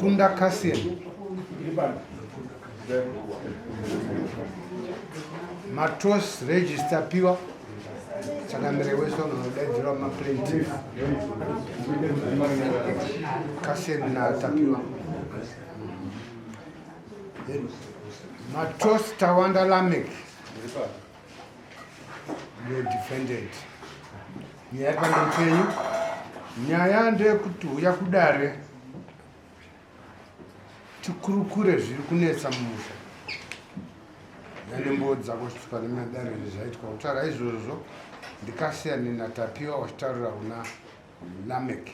Kunda Cassian. Matos register piwa chakamire wese unodaidzirwa maplaintiff Cassian na Tapiwa. Then Matos Tawanda Lamek. Ndiye defendant. Nyaya pamberi penyu. Nyaya ndeyekuti huya kudare tikurukure zviri kunetsa mumusha. Yanembo dzako pane madare zvaitwa kutaura izvozvo ndikasiyane naTapiwa wachitaurira kuna Lamek.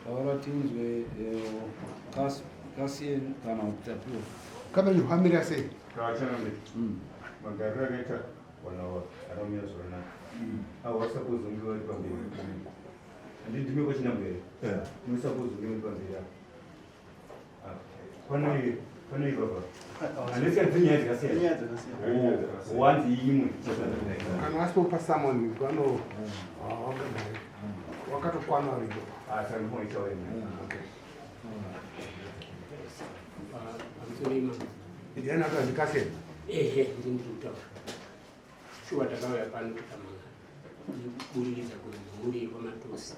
Taura tinzwe eh, Kasien kana kuti Tapiwa. Kama yuhamira sei? Kachanambe. Magariro akaita wana aramira zvakanaka. Avo vasapozi kunge vari pamberi. Handiti ndime kwachinambo here? Musapozi kunge muri pamberi apo. Pano pano ipapa. Handiti kana dziri nyaya dzakasiyana. Nyaya dzakasiyana. Wanzi imwe. Kana wasipopa summon pano wakatokwana waripo. Ah, saka ndifuna ichaure. Okay. Pamusoro imama. Ndiani akazi Kasien? Ehe, ndini ndiri kutaura. Shuwa takauya pano tikamanga nekuburiridza kumhuri yekwaMatosi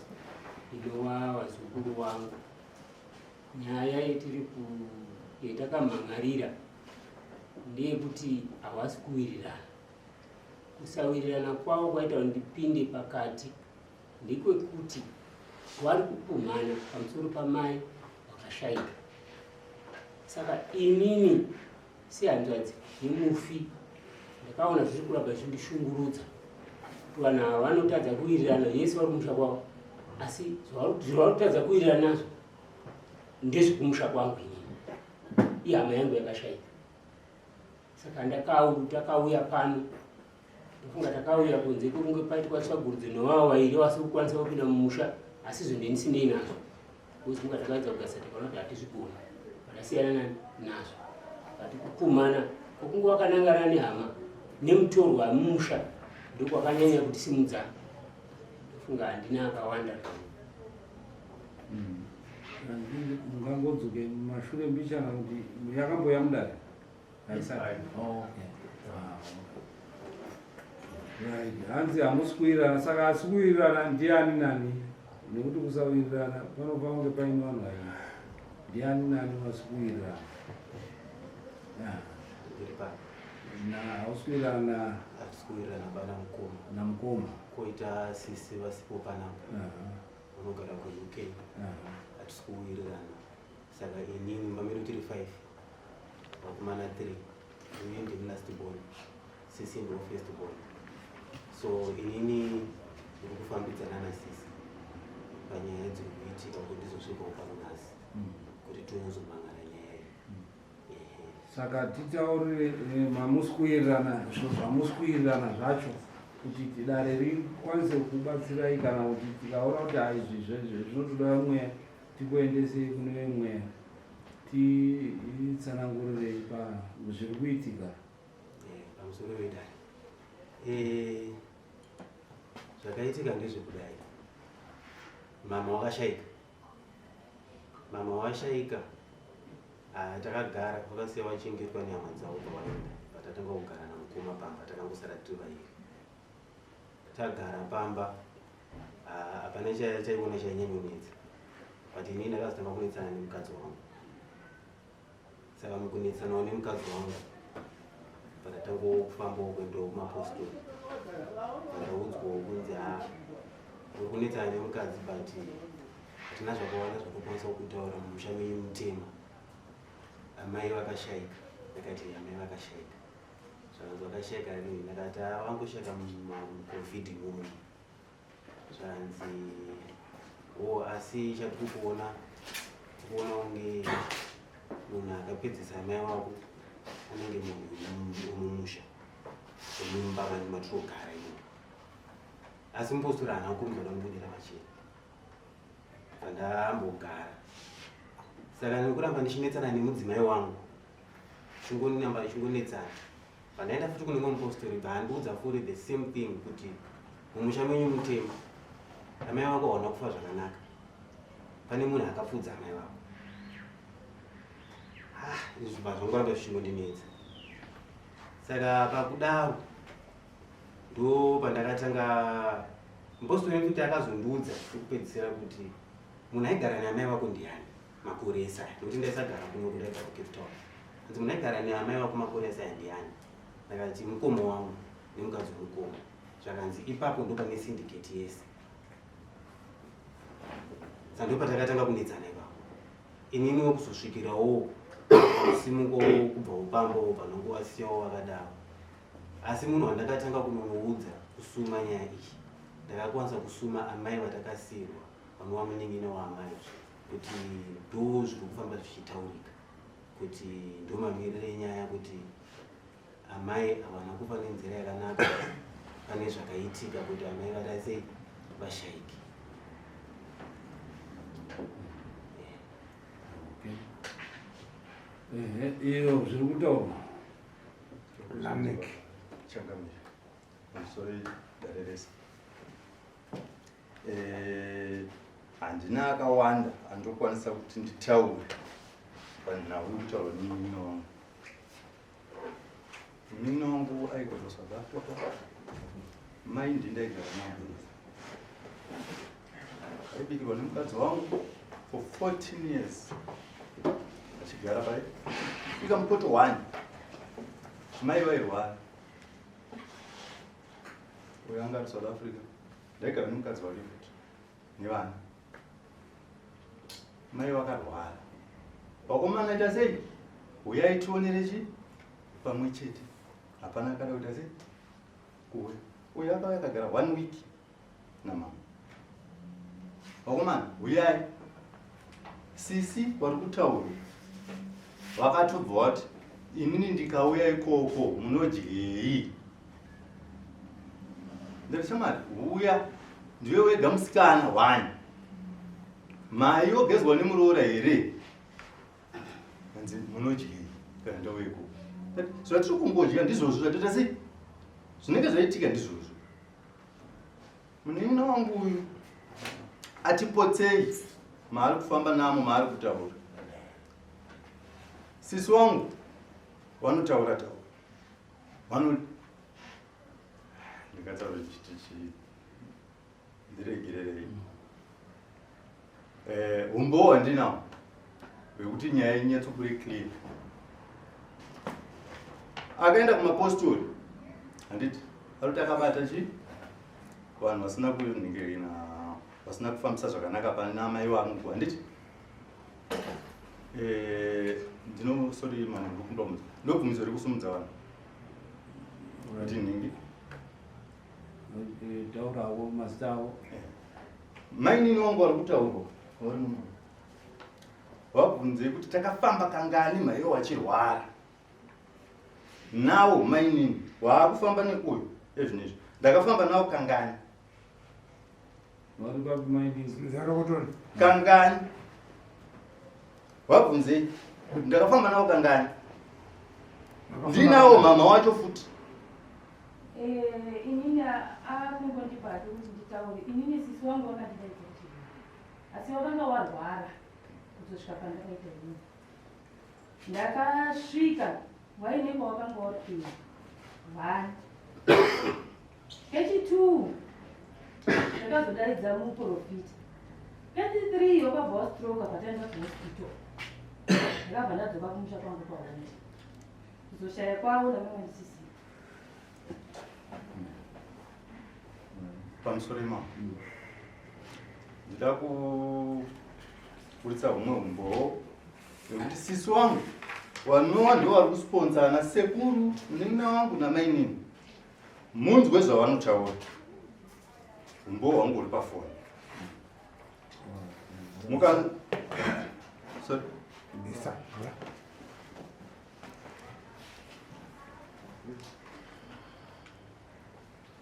inova vazukuru wangu. Nyaya yetiri ku yetakamhan'arira ndeyekuti havasi kuwirirana. Kusawirirana kwavo kwaita kuti ndipinde pakati ndekwekuti vari kupumhana pamusoro pamai vakashaika. Saka inini sehanzvadzi yemufi ndakaona zviri kuramba zvichindishungurudza kuti vanhu ava vanotadza kuwirirana yese vari kumusha kwavo asi zvavari kutadza kuwirirana nazvo ndezvekumusha kwangu inini ihama yangu yakashaika saka takauya pano ndofunga takauya kunze kwekunge paitwa tsvagurudzo nevavo vairi vasiri kukwanisa kupinda mumusha asi izvo ndendisinei nazvo because kunga takaedza kugadzisa tikaona kuti hatizvigona vatasiyana nazvo but kupumhana kwokunge wakanangana nehama nemutorwa mumusha ndokwakanyanya kutisimudza ndofunga handina akawanda. Mungangodzoke mumashure mbichana kuti yakamboya mudare haisati. Oh, okay. Ah, right. Hanzi hamusi kuwirirana saka asi kuwirirana ndiani nani nekuti kusawirirana panofanira kunge paine vanhu vaini ndiani nani vasi kuwirirana na hausi kuwirirana hatisi kuwirirana pana mukoma namukoma koita sisi vasipo panapa vanogara kuUK hatisi kuwirirana saka inini mumba medu tiri 5 vakomana 3 inini ndini last born sisi ndiwo first born so inini ndiri kufambidzana nasisi panyaya dziri kuitika kuti ndizosvikawo pano nhasi kuti tiozomangana nyaya iyi. Ehe. Saka titaurire mamusi kuwirirana zvinhu zvamusi kuwirirana zvacho kuti dare rikwanise kubatsirai kana kuti tikaona kuti haizvi zvinotoda mweya tikuendesei kune vemweya titsanangurirei pa zviri kuitika. Pamusoro wedare zvakaitika ndezvekudai mama wakashaika mama washaika ah, takagara vakasiya vachengetwa nehama dzavo pavaenda patatanga kugara namukoma pamba takangosara tiri vairi tagara pamba ah, hapana chaiona chainyanyonetsa but inini ndakazotanga kunetsana nemukadzi wangu saka mukunetsanawo nemukadzi wangu pandatangofambawo kuendawo kumapostori pandaudzwawo kunzi ha uri kunetsana nemukadzi but hatina zvakawanda zvatokwanisa kutaura mumusha menyu mutema amai vakashaika ndakati amai vakashaika zvakanzi vakashaika rini ndakati ah, vangoshaika mucovid imomo zvanzi wo asi chatiri kuona tikuona kunge munhu akapedzisa amai wako anenge munhu wemumusha wemumba matirogara imomo asi mupostori haana kukurumidza ndamubudira pachena pandambogara saka nekuramba ndichinetsana nemudzimai wangu chingonamba chingonetsana pandaenda futi kune mumwe mupostori bvaandiudza futi the same thing kuti mumusha menyu mutema amai vako hauna kufa zvakanaka. Pane munhu akapfudza amai vako. Ah, izvi zvinhu zvangoramba zvichingondinetsa. Saka pakudaro ndo pandakatanga mupostori wedu kuti akazondiudza sekupedzisira kuti munhu aigara neamai vako ndiani makore ese aya, nekuti ndaisagara kuno kundaigara kuCape Town. Hanzi munhu aigara neamai vako makore ese aya ndiani? Ndakati mukoma wangu nemukadzi wemukoma. Zvakanzi ipapo ndo pane syndicate yese. Saka ndo patakatanga kunetsana ipapo. Inini wekuzosvikirawo kusimukawo kubva upambo panongowasiyawo vakadaro. Asi munhu wandakatanga kunonoudza kusuma nyaya iyi, ndakakwanisa kusuma amai vatakasiirwa vanova munin'ina waamai kuti ndo zviri kufamba zvichitaurika kuti ndo mamiriro enyaya kuti amai havana kufa nenzira yakanaka, pane zvakaitika kuti amai vatasei vashaike. Iyo zviri kutaurwa Lamek. Changamire. Pamusoro dare rese. Handina akawanda andokwanisa kuti nditaure panhau yekutaurwa nemunin'ina wangu. Munin'ina wangu aigara kuSouth Africa, mai ndini ndaigara navo. Aibikirwa nemukadzi wangu for 14 years achigara pai ika mupoto 1. Mai vairwara, uyo anga ari South Africa, ndaigara nemukadzi wake futi nevana. Mai vakarwara, vakomana ita sei, huyai tionere chi pamwe chete. Hapana akada kuita sei kuuya. Uyo akauya akagara 1 week namama. Vakomana huyai. Sisi vari kutaura vakatobva vati inini ndikauya ikoko munodyei? Ndati shamwari huya, ndiwe wega musikana 1, mai wogezwa nemuroora here? Hanzi munodyei kana ndauya ikoko? Zvatiri kungodya ndizvozvo zvatoita sei, zvinenge zvaitika ndizvozvo. Munin'ina wangu uyu atipotsei maari kufamba namo maari kutaura. Sisi wangu vanotaura taura, vano ndikataura chiti ndiregererei. Umbowo hwandinawo hwekuti nyaya inyatsobude clear. Akaenda kumapostori, handiti arikuti akabata chi vanhu vasina kuningirina, vasina kufambisa zvakanaka pana amai vangu, handiti? Ndino sorry mama, ndinokumbira ndobvumidzo rekusumudza vanhu kuti nhingi taurawo mazita avo. Mainini wangu vari kutaurwa vari muno, vabvunzei kuti takafamba kangani maiwo vachirwara. Nawo mainini waakufamba neuyu ezvinezvi, ndakafamba nawo kangani? Vari papi mainini? Kangani? Vabvunzei kuti ndakafamba nawo kangani? Ndinawo mama wacho futi. Inini akungondipa hake kuti nditaure. Inini sisi wangu vakandidaidza kuti, asi wakanga warwara kuzosvika pandakaita inini. Ndakasvika waine kwawakanga wapinda 1. Kechi2 ndakazodaidza muprofita. Kechi3 wakabva wastroka pataenda kuhospital. Ndakabva ndadzoka kumusha kwangu kwahondi. Kuzoshaya kwavo ndakanga ndisisipo. Pamusoro imamo ndida kuburitsa humwe humbowo nekuti sisi wangu vanowa ndo vari kusponsa ana sekuru, munin'ina wangu namainini. Munzwe zvavanotaura. Humbowo hwangu huri pafoni. Muka sorry. Isa.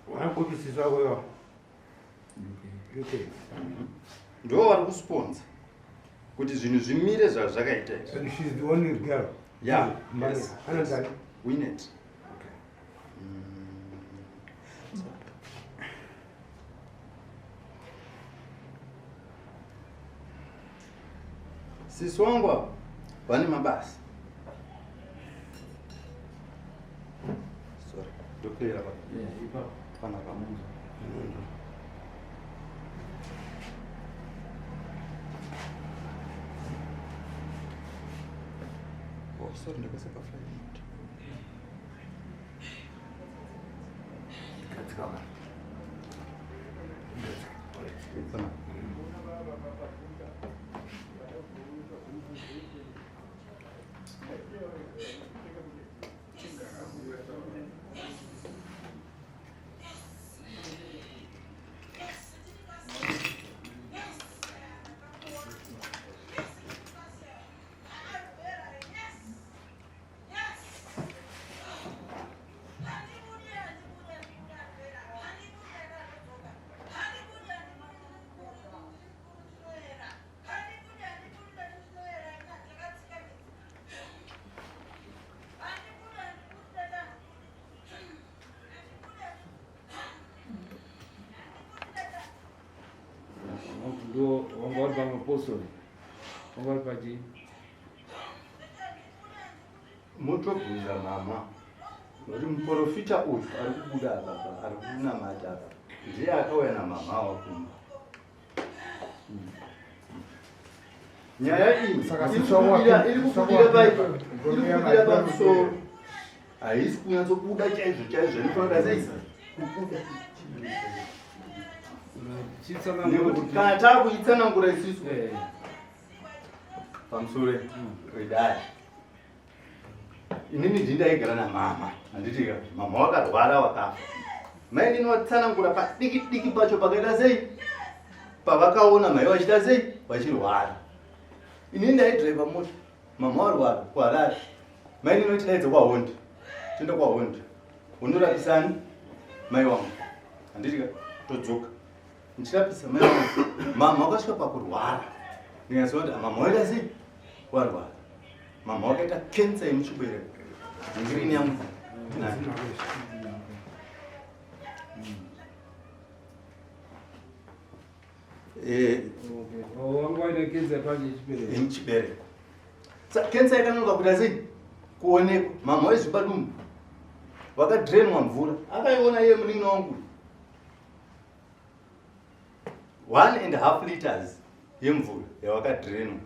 Wanakupisisa wako UK. Ndo vari kusponsa kuti zvinhu zvimire zvazvakaita izvi. And she's the only girl. Yeah. Mother. Yes. Anonzi Winnet. Okay. Sisi wangu ava vane mabasa. Sorry, ndopera pa. Yeah, ipapo. Panapa. Oh, sorry, ndakaisa pa flight mode. Panapa. Ndo wanga uri pamapostori. Wanga uri pachii? Motobvunza mama nokuti muprofita uyu ari kubuda apa apa ari kunamata apa ndiye akauya namama wakumba. Nyaya iyi Saka iri sisi wangu kubudira wapinda- iri sisi wangu kubudira pai wapinda- iri kubudira pamusoro haisi kunyatsobuda chaizvo chaizvo inofanira sei kubuda Chitsanangura nekuti kuti kana taakuitsanangura isusu Eh, pamusoro wedare inini ndini ndaigara namama handiti ka mama wakarwara wakafa mai nini watsanangura padiki diki pacho pakaita sei pavakaona mai vachita sei vachirwara inini ndaidhiraivha mota mama warwara kuharare mai nini vachidaidza kwahondi toenda kwahondi hondorapisani mai wangu handiti ka todzoka ndichirapisa mai wangu mama wakasvika pakurwara ndinyaziva kuti mama waita sei warwara mama wakaita kensa yemuchibereko ngirini yangu nayo Eh, okay. Oh, wanga waine kenza panje yechibereko. yemuchibereko kensa yakanonoka kuita sei kuonekwa mama waizvipa dumbu vakadrenwa mvura akaiona iye munin'ina wangu 1.5 liters yemvura yavakadrenwa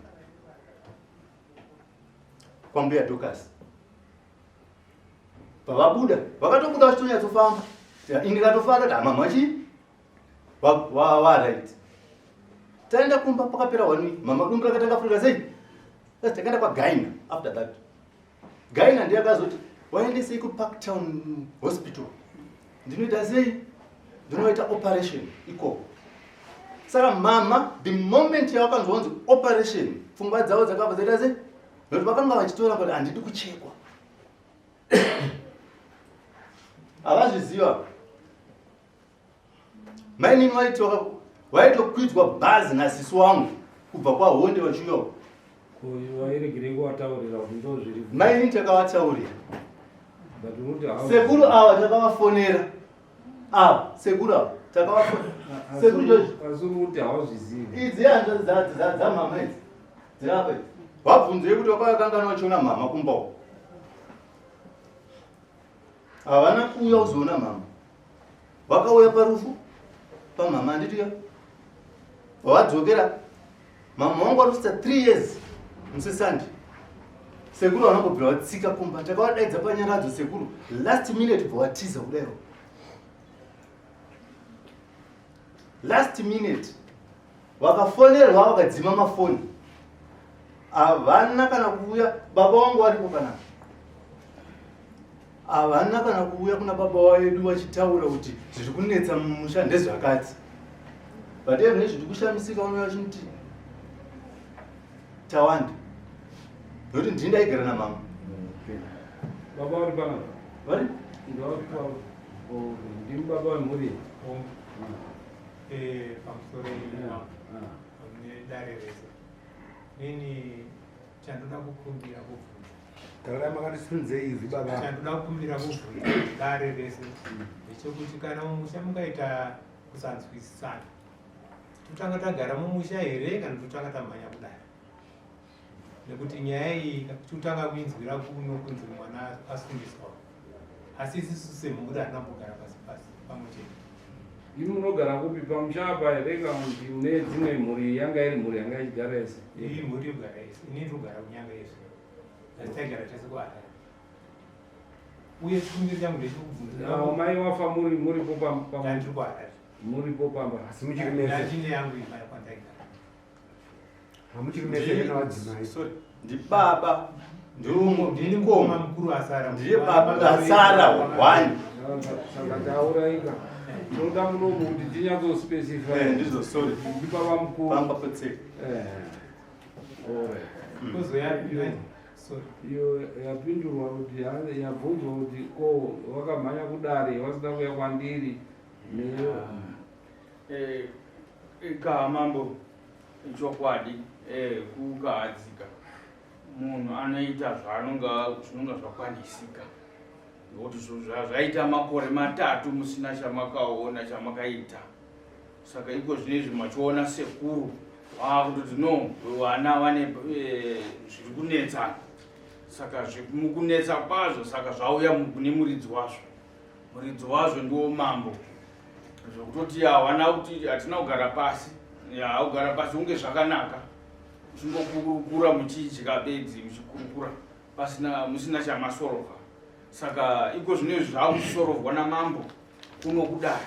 kwambuya Dorcas pavabuda vakatobuda vachitonyatsofamba indikatofara kuti mama chii waright taenda kumba pakapera one week mama dumbu rakatanga furira sei asi takaenda kwagaina after that gaina ndiye akazoti waendesei kuParktown Hospital ndinoita sei ndinoita operation ikoko saka mama the moment yavakanzwa kunzi operation pfungwa dzavo dzakabva dzaita sei nokuti vakanga vachitora kuti handidi kuchekwa havazviziva mainini vaiti vaitokwidzwa bhazi nasisi wangu kubva kwahonde vachiuya uko. Ko wairegerei kuwataurira kuti ndo zviri. Mainini takavataurira But unoti hau- sekuru ava takavafonera ava sekuru ava takavafonera sekuru George Asi uri kuti hauzvizivi. Idzi hanzvadzi dzamama idzi dzirapa idzi vabvunzei kuti wakavakanganwa vachiona mama kumba uko havana kuuya kuzoona mama vakauya parufu pamama handitiya vavadzokera mama wangu vari 3 years musisandi sekuru vanongobvira vatsika kumba takavadaidza panyaradzo sekuru last minute bva vatiza kudairo last minute vakafonerwa vakadzima mafoni havana kana kuuya baba vangu varipo panapa havana kana kuuya kuna baba vaedu vachitaura kuti zviri kunetsa mumusha ndezvakati but even zviri kushamisika vanouya vachinoti tawanda nokuti ndini ndaigara namama Okay. Baba vari panapa. vari Ndavapiwa. Oh, ndimi baba vemhuri. Pamusoro Yeah. Ah. nedare rese nini chandoda kukumbira kubvunza Taurai makatisunzei izwi baba. Chandoda kukumbira kubvunza dare rese ndechekuti kana mumusha mukaita kusanzwisisana totanga tagara mumusha here kana totanga tamhanya kudare? Nekuti nyaya iyi tichitanga kuinzwira kuno kunzi mwana asungiswa. Asi isisu semhuri hatina kumbogara pasi pasi pamwe chete. Imi munogara kupi pamusha apa here kana kuti mune dzimwe mhuri yanga iri mhuri yanga ichigara yese? Iyi mhuri yogara yese, ini ndinogara kunyanga yese. Asi taigara tese kuHarare. Uye chikumbiro changu ndechekubvunza. Awo mai wafa muri muripo pamba. Ndiri kuHarare. Muripo pamba. Asi muchiri mese. Ndachine yangu imba yakwandaigara. Hamuchiri mese nevadzimai. Sorry. Ndibaba. Ndini mukoma mukuru asara. Ndiye baba asara one. Saka tauraika. Tinoda munomu kuti tinyatsospecify. Eh, ndizvo sorry. Ndibaba mukuru. Pamba potseka. Eh. Alright. Kozoya sorry. Iyo yapindurwa kuti yabvunzwa kuti ko wakamhanya kudare wasina kuuya kwandiri neyo. Ikaha mambo chokwadi kukahadzika munhu anoita zvaanonga zvinonga zvakwanisika nokuti zvaita makore matatu musina chamakaona chamakaita saka iko zvinezvi machiona sekuru vaakutoti no vana vane zviri kunetsana saka mukunetsa kwazvo saka zvauya kune muridzi wazvo muridzi wazvo ndiwo mambo zvekutoti hawana kuti hatina kugara pasi haugara pasi unge zvakanaka uchingokurukura muchidya bedzi muchikurukura pasina musina chamasorova saka iko zvinezvi zvakusorovwa namambo kuno kudare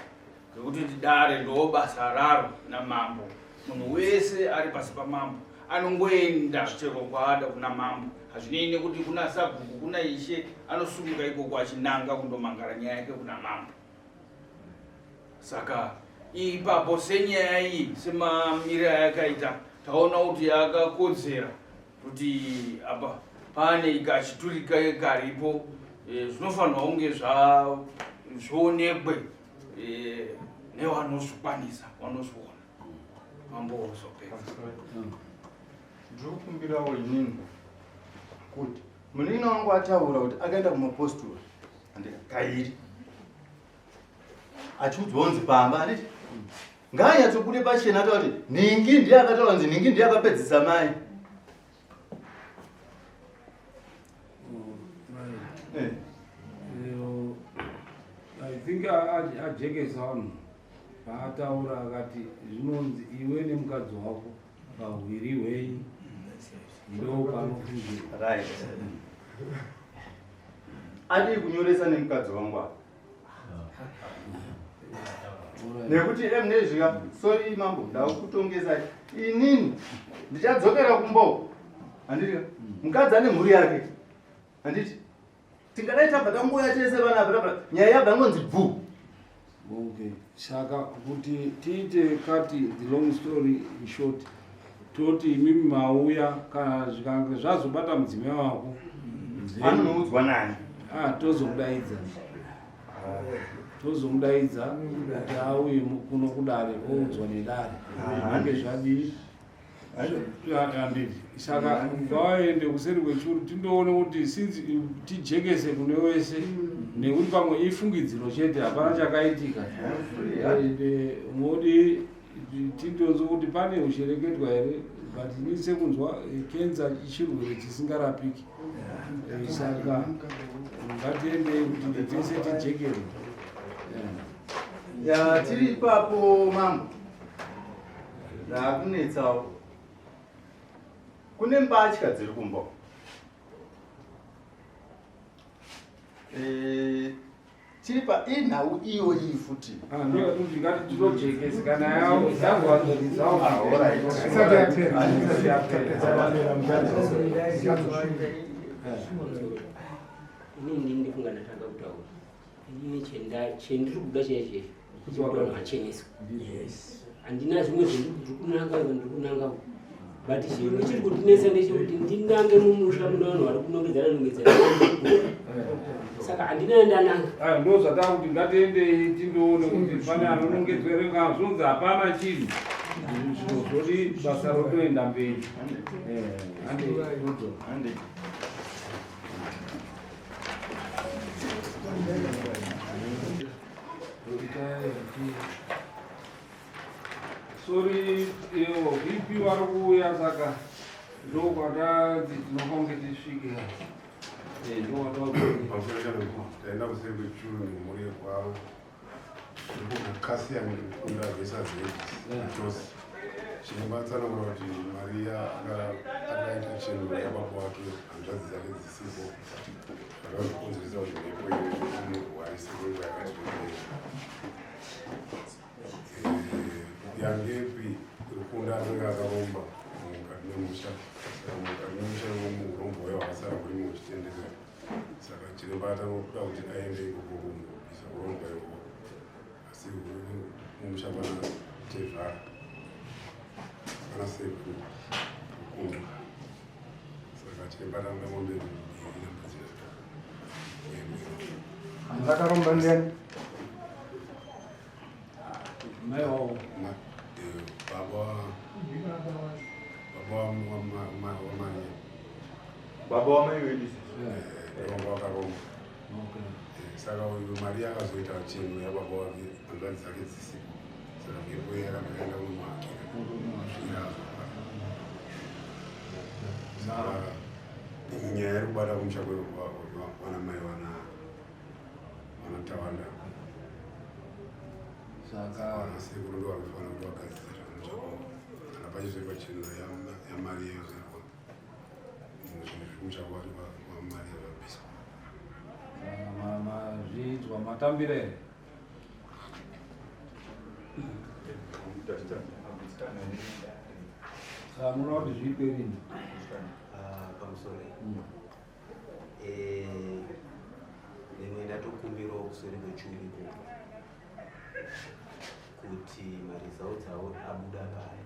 ngekuti dare ndo basa raro namambo munhu wese ari pasi pamambo anongoenda chero kwaada kuna mambo hazvinei nekuti kuna sabhuku kuna ishe anosumuka ikoko achinanga kundomangara nyaya yake kuna mambo saka ipapo senyaya iyi semamiriro ayakaita taona kuti yakakodzera kuti apa pane kachiturika karipo zvinofanirwa kunge zvionekwe nevanozvikwanisa vanozviona mambo wozopedza. Ndinokumbirawo inini kuti munin'ina wangu ataura kuti akaenda kumapostori kairi achiudzwa kunzi pamba handiti ngaanyatsobude pachena ataura kuti nhingi ndiye akataura kunzi nhingi ndiye akapedzisa mai. I think ajekesa vanhu paataura akati zvinonzi iwe nemukadzi wako pahwiri hwenyu ndo panofungira. Right. Adii kunyoresa nemukadzi wangu apa? Nekuti emnezvika sorry mambo ndakutongesai inini ndichadzokera kumba handiti mukadzi ane mhuri yake handiti tingadai tabva tangoya tese vana apa nyaya yabva yangonzi bvu. Okay, saka kuti tiite cut the long story short toti imimi mauya kana zvikange zvazobata mudzimai wako anonoudzwa nani tozomudaidza tozomudaidza kuti auye kuno kudare oudzwa nedare zvinenge zvadii handiti saka ngavaende kuseri kwechuru tindoone kuti since tijekese kune wese nekuti pamwe ifungidziro chete hapana chakaitika modi tindonzwe kuti pane ushereketwa here but ini sekunzwa kenza chirwere chisingarapiki saka ngatiendei kuti tese tijekere. Ya tiri ipapo mambo ndakunetsawo kune mbatya dziri kumba tiri pa inhau iyo iyi futi ngati tinojekesa kana yagwanzorizawo. Isati yapera. Inini ndini ndifunga ndatanga kutaura inini chendiri kuda chaicho kuti vanhu vacheneswe handina zvimwe zvendiri kunanga ndiri kunanga but chimwe chiri kundinetsa ndechekuti ndinange mumusha mune vanhu vari kunongedzana nongedzana saka handina ndananga. Ndo zvataa kuti ngatiendei tindoone kuti pane anonongedzwa here kana zvonzi hapana chinhu zviro zvodi basa rotoenda mberi. Hande. Sorry, iyo VP vari kuuya saka Ndokwatanzi tinofanira kunge tisvike. Taenda kuseri kwechuru nemhuri yekwavo ndikukasiya nekukunda vesazvose chinobatsanangura kuti Mariya akaita chinhu yababa wake hanzvadzi dzake dzisipo zvakazokonzeresa kuti mhepo imurwarise kwenguva yakati rebei. Yangepi Rukunda anenge akaromba mukati memusha, saka mukati memusha imomo urombo hwayo hwakasara hurimo huchitenderera, saka chiremba atanga kuda kuti aende ikoko kunobvisa urombo ikoko, asi mumusha pana tezvara pana sekuru Rukunda, saka chiremba atanga mombe mbiri nembudzi. Ndakaromba ndiani? Mai wavo. Baba wamai. Baba wamai wedu. Vanga vakaromba, saka uyu Mariya akazoita chinhu yababa wake hanzvadzi dzake dzisipo, saka mhepo yakabva yaenda kunomuhakira kusvikira azofa. Saka nyaya iri kubata kumusha kwana mai vana Tawanda. Saka vana sekuru ndo vanofanira kuti vagadzire zvamusha kwavo kana pachizoitwa chinhu yaMariya yozoitwa zvinhu zvekumusha kwaMariya zvabviswa. Mazviidzwa matambire here? Saka munoda kuti zviitwe rini? Pamusoro, rimwe ndatokumbirawo kuseri kwechuru ikoko kuti maresults avo abuda paya,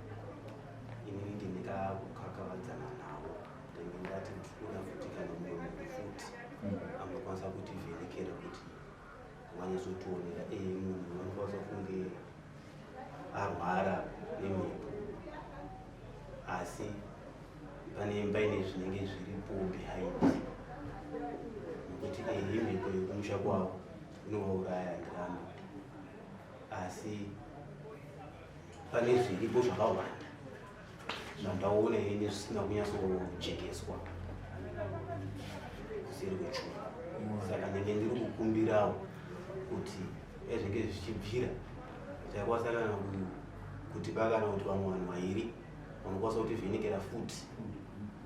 inini ndine kakukakavadzana nawo, ndenge ndati ndikuda futi kana mumwe munhu futi anokwanisa kutivhenekera kuti vanyatsotionera munhu anokwanisa kunge arwara nemhepo, asi pane paine zvinenge zviripo behind, nekuti imhepo yekumusha kwavo inovauraya, handirambi, asi pane zviripo zvakawanda zvandaona ini zvisina kunyatsojekeswa kuseri kwechuru. Saka ndenge ndiri kukumbirawo kuti ezvinge zvichibvira taikwanisa kana kuti pakana kuti vamwe vanhu vairi vanokwanisa kutivhenekera futi,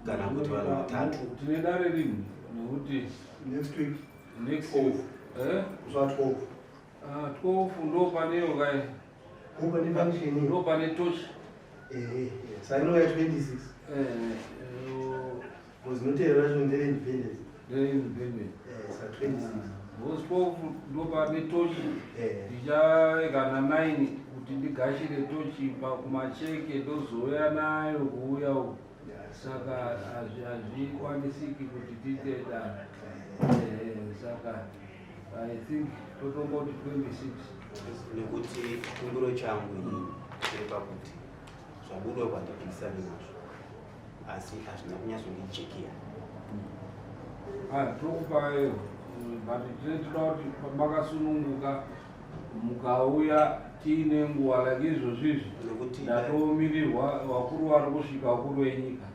kana kuti vanhu vatatu. Tine dare rini? Nekuti Next week. Next 12. Eh? Musi wa 12. Ah, 12 ndo paneyo kai. Uko ne function. Ndo pane torch. Saka inouya 26. Eh. Because racho ndere independence. Ndere independence. Saka 26. Because 12 ndo pane torch. Ndichaekana 9 kuti ndigashire tochi kumacheke, ndozouya nayo kuuya uku, saka hazvikwanisiki kuti tiite dare. Saka I think totongoti 26. Nekuti chikumbiro changu inini chiri pakuti zvabuda kwandipikisani nazvo, asi hazvina kunyatsondijekera. Aya, tokupayo, but tine toda kuti makasununguka mukauya tiine nguva like izvozvizvi. Nekuti Ndatomirirwa vakuru vari kusvika, vakuru venyika.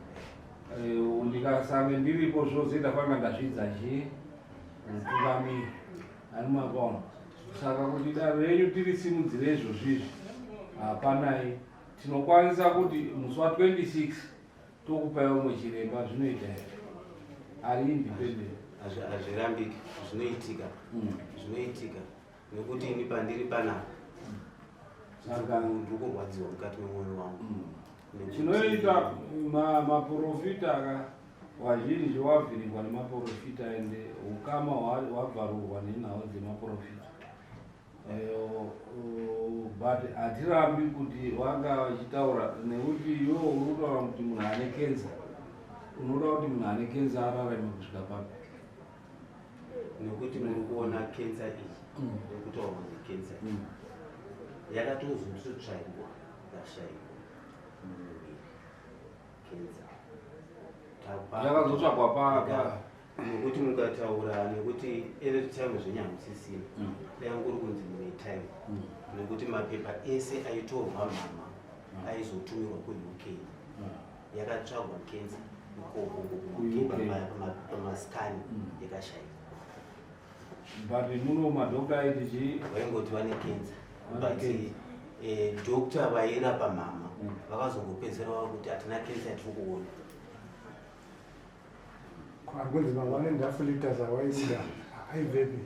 Ndikasange ndiripo zvose ndafanga ndazvidza chii mutungamiri ani makaona. Saka kuti dare renyu tirisimudzire izvozvizvi hapanai, tinokwanisa kuti musi wa26 tokupai umwe chiremba, zvinoita here ari independent? Hazvirambiki, zvinoitika, zvinoitika, nekuti ini pandiri panapa Saka ndiri kurwadziwa mukati memwoyo wangu. Chinoita maprofita ka vazhinji wavhiringwa nemaprofita, ende ukama hwabvarurwa nenhau dzemaprofita. But hatirambi kuti vanga vachitaura, nekuti iwo uri kutaura kuti munhu ane kenza, unoda kuti munhu ane kenza ararame kusvika papi? Nekuti muri kuona kensa iyi nekutaura kunzi kensa iyi yakatozotsvaigwa ikashayikwa mumuviri kensa. Yakazotsvagwa Nekuti mukataura nekuti every time zvenyama sisina, dai kuri kunzi mune time, nekuti mapepa ese aitorwa mama aizotumirwa kuUK. Yakatsvagwa cancer ikoko KuUK. pamascan yakashaikwa. But muno madhokta aiti chii? Vaingoti vane cancer. Vane But cancer. doctor vairapa mama vakazongopedzera vakuti hatina cancer yatiri kuona. Ari kunzi ma 1.5 liters awaibuda aibvepi?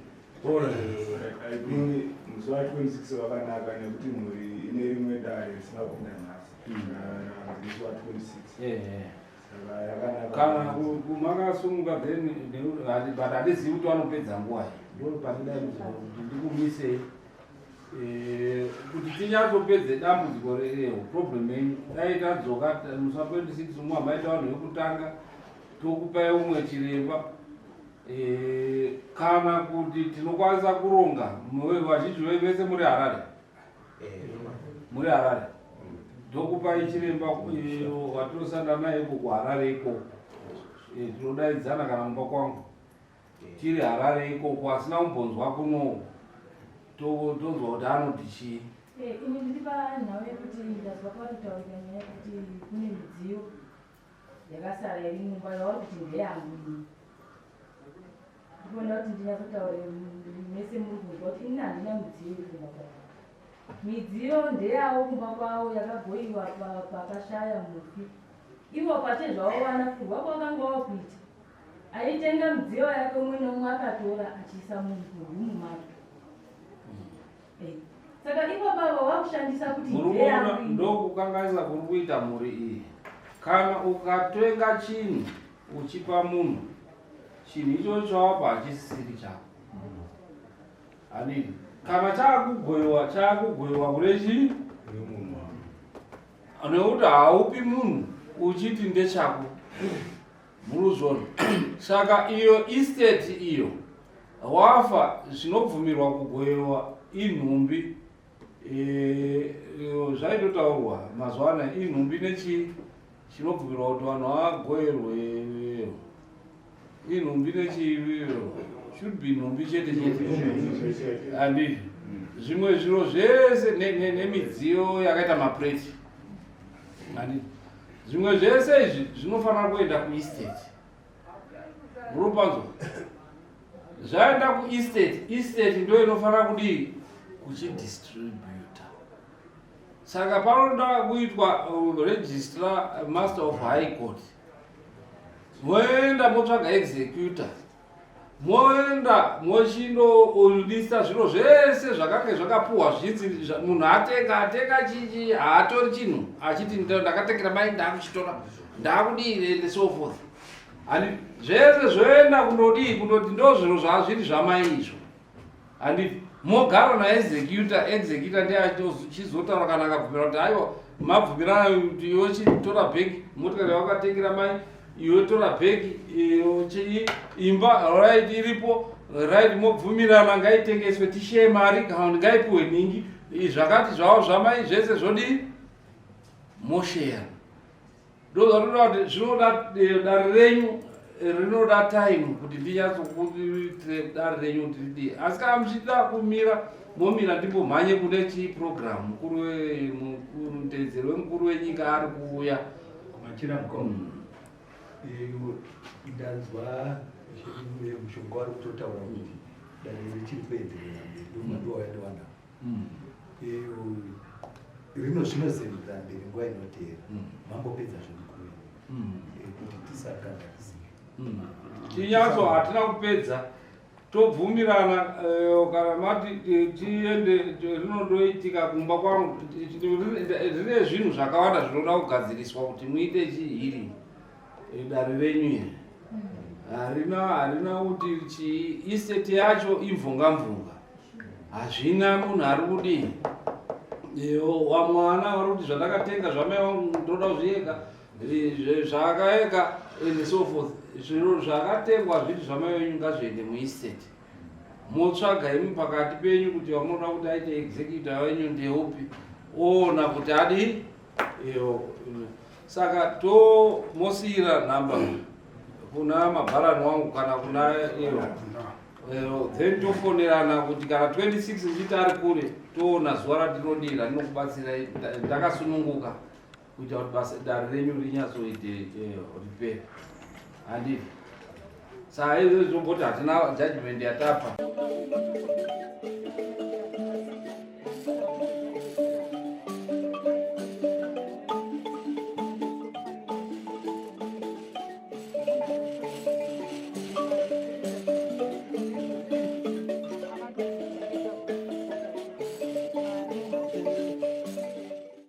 I think musi wa 26 wakanaka nekuti mhuri ine rimwe dare risina kupinda nhasi. Musi wa 26. Saka yakanaka. Kana makasumuka then but hatizivi kuti vanopedza nguva iyi. Ndo pane dambudziko kuti ndikumisei. Kuti tinyatsopedze dambudziko rerewo problem yenyu, dai tadzoka musi wa 26 mumwe maita vanhu vekutanga, tokupai umwe chiremba. Kana kuti tinokwanisa kuronga vazhinji vese muri Harare, muri Harare, tokupai chiremba watinosanda naye iko kuHarare ikoko. Tinodaidzana kana mumba kwangu tiri Harare ikoko, asina kumbonzwa kuno, tonzwa kuti anoti chii. Ini ndiri panhau yekuti ndazwa paritaurika nyaya yekuti kune midziyo yakasara iri mumba yauri kuti ndeyangu ini. Ndikuona kuti ndinyatsotaure mese muri kunzwa kuti ini handina midziyo iri kumba kwangu. Midziyo ndeyavo kumba kwavo yakagoyiwa pakashaya mufi. Ivo pachezvavo vana kurwa kwakanga wakuita. Aitenga midziyo yake umwe neumwe akatora achiisa murumu make. Saka ivo baba vakushandisa kuti Muri kuona ndeyangu ini. ndokukanganisa kuri kuita mhuri iyi. Kana ukatenga chinhu uchipa munhu, chinhu ichocho chawapa hachisisiri chako. Hanini kana chaakugoyiwa, chaakugoyiwa kune chii? Nekuti haupi munhu uchiti ndechako. Muruzvona. Saka iyo estate iyo wafa, zvinobvumirwa kugoyiwa inhumbi. Zvaitotaurwa mazuva anaya, inhumbi nechii chinobvumirwa kuti vanhu vagoyerwe, inhumbi nechii, should be nhumbi chete chete, handizvo? Zvimwe zviro zvese nemidziyo yakaita mapureti, handizvo? Zvimwe zvese izvi zvinofanira kuenda kuestate. Murupanzwa, zvaenda kuestate, estate ndo inofanira kudii? Kuchidistributa. Saka panoda kuitwa registrar, master of high court, moenda motsvaga executor, moenda mochindolista zviro zvese zvakange zvakapuhwa zvichinzi munhu atenga, atenga chichi, haatori chinhu achiti ndakatengera mai, ndakuchitora, ndakudii and so forth. Handi zvese zvoenda kundodii? Kundoti ndo zviro zvazviri zvamai izvo, handiti? Mogara naexecutor, executor ndiye achizotaura kana akabvumira kuti aiwa, mabvumirana kuti iwe chitora bhegi, motikari yawakatengera mai iwe tora bhegi, imba right iripo, right, mobvumirana ngaitengeswe tishiye mari kana kuti ngaipiwe nhingi, zvakati zvavo zvamai zvese zvodii, mosheya. Ndozvatoda kuti zvinoda dare renyu rinoda time kuti ndinyatsokuitire dare renyu kuti ridii. Asi kana muchida kumira, momira, ndimbomhanye kune chiprogram, mukuru mutevedzeri wemukuru wenyika ari kuuya. Machira mukoma, ndanzwa mushonga wari kutotaura kuti dare richiri kuenderera mberi, ndomandiwauya ndiwana rino zvinozenderera mberi nguva inoteera mambopedza zvemukuru kuti tisakanganisike. Tinyatso hatina kupedza, tobvumirana kana mati tiende rinondoitika kumba kwangu. Rine zvinhu zvakawanda zvinoda kugadziriswa kuti muite chihiri. Dare renyu iri harina kuti chii, estate yacho imvunga mvunga, hazvina munhu ari kudii. Wamwana vari kuti zvandakatenga zvamai vangu ndoda kuzviyeka zvakaeka and so forth. Zviro zvakatengwa zviri zvamai venyu ngazviende muestate, motsvaga imi pakati penyu kuti vamunoda kuti aite executor wenyu ndeupi, oona kuti adii iyo. Saka to mosiyira nhamba kuna mabharani wangu kana kuna iyo, then tofonerana kuti kana 26 ndichiti ari kure, toona zuva ratinodira rinokubatsirai ndakasununguka. Kuita kuti basa dare renyu rinyatsoite ripere. Handiti? Saka izvo zvomboti hatina judgment yatapa.